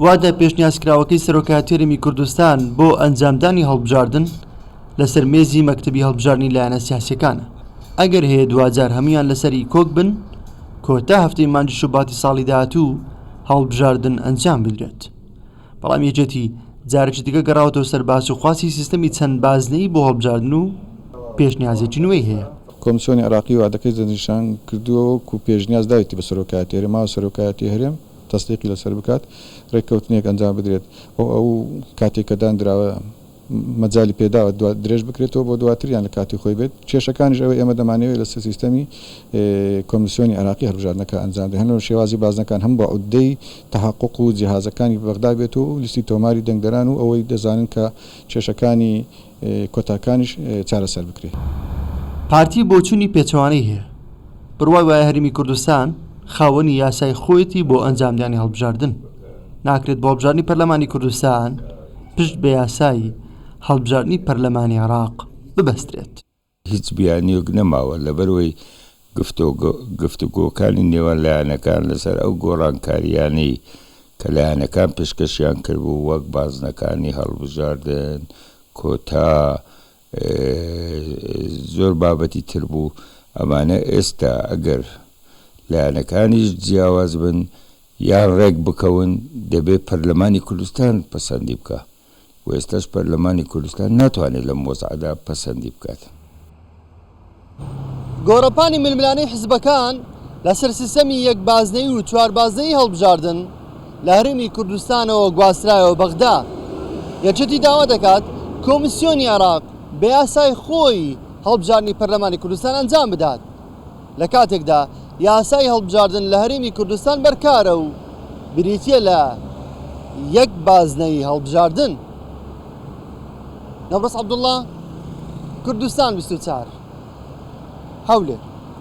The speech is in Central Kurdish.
وادە پێشنیازکراوەکەی سەرۆکایەتی هەرێمی کوردستان بۆ ئەنجامدانی هەڵبژاردن لەسەر مێزی مەکتەبی هەڵبژاردنی لایەنە سیاسیەکانە، ئەگەر هەیە دواجار هەموویان لەسەری کۆک بن، کۆتا هەفتەی مانگی شوباتی ساڵی داهاتوو هەڵبژاردن ئەنجام بدرێت. بەڵام یەکێتی جارێکی دیکە گەڕاوەتەوە سەر باس و خواستی سیستەمی چەند بازنەیی بۆ هەڵبژاردن و پێشنیازێکی نوێی هەیە. کۆمسیۆنی عێراقی وادەکەی دەستنیشان کردووە وەکو پێشنیاز داویەتی بە سەرۆکایەتی هەرێم، ماوە سەرۆکایەتی هەرێم تەسدیقی لەسەر بکات، رێککەوتنێک ئەنجام بدرێت و ئەو کاتەی کە داندراوە مەجالی پێداوە دوا درێژ بکرێتەوە بۆ دواتر یان لە کاتی خۆی بێت، کێشەکانیش ئەوەی ئێمە دەمانەوێت لەسەر سیستەمی کۆمیسیۆنی عێراقی هەڵبژاردنەکە ئەنجام بدرێت، هەم لە شێوازی بازنەکان هەم بە عوددەی تەحەقوق و جیهازەکانی بەغدا بێت و لیستی تۆماری دەنگدەران و ئەوەی دەزانن کە کێشەکانی کۆتاکانیش چارەسەر بکرێت. پارتی بۆچوونی پێچەوانەی هەیە، بڕوای وایە هەرێمی کوردستان خاوەنی یاسای خۆیەتی بۆ ئەنجامدانی هەڵبژاردن، ناکرێت بۆ هەڵبژاردنی پەرلەمانی کوردستان پشت بە یاسای هەڵبژاردنی پەرلەمانی عێراق ببەسترێت. هیچ بیانوویەک نەماوە، لەبەرئەوەی گفتوگۆکانی نێوان لایەنەکان لەسەر ئەو گۆڕانکارییانەی کە لایەنەکان پێشکەشیان کردبوو وەک بازنەکانی هەڵبژاردن، کۆتا، زۆر بابەتی تر بوو، ئەمانە ئێستا ئەگەر لایەنەکانیش جیاواز بن یان ڕێک بکەون دەبێ پەرلەمانی کوردستان پەسەندی بکا و ئێستاش پەرلەمانی کوردستان ناتوانێت لەم وەزعەدا پەسەندی بکات. گۆڕەپانی ململانێی حزبەکان لەسەر سیستەمی یەک بازنەیی و چوار بازنەیی هەڵبژاردن لە هەرێمی کوردستانەوە گواسترایەوە بەغدا. یەکێتی داوا دەکات کۆمیسیۆنی عێراق بە یاسای خۆی هەڵبژاردنی پەرلەمانی کوردستان ئەنجام بدات. لە کاتێکدا یاسای هەڵبژاردن لە هەرێمی کوردستان بەرکارە و بریتییە لە یەک بازنەی هەڵبژاردن. نەورەس عەبدوڵڵا، کوردستان 24، هەولێر.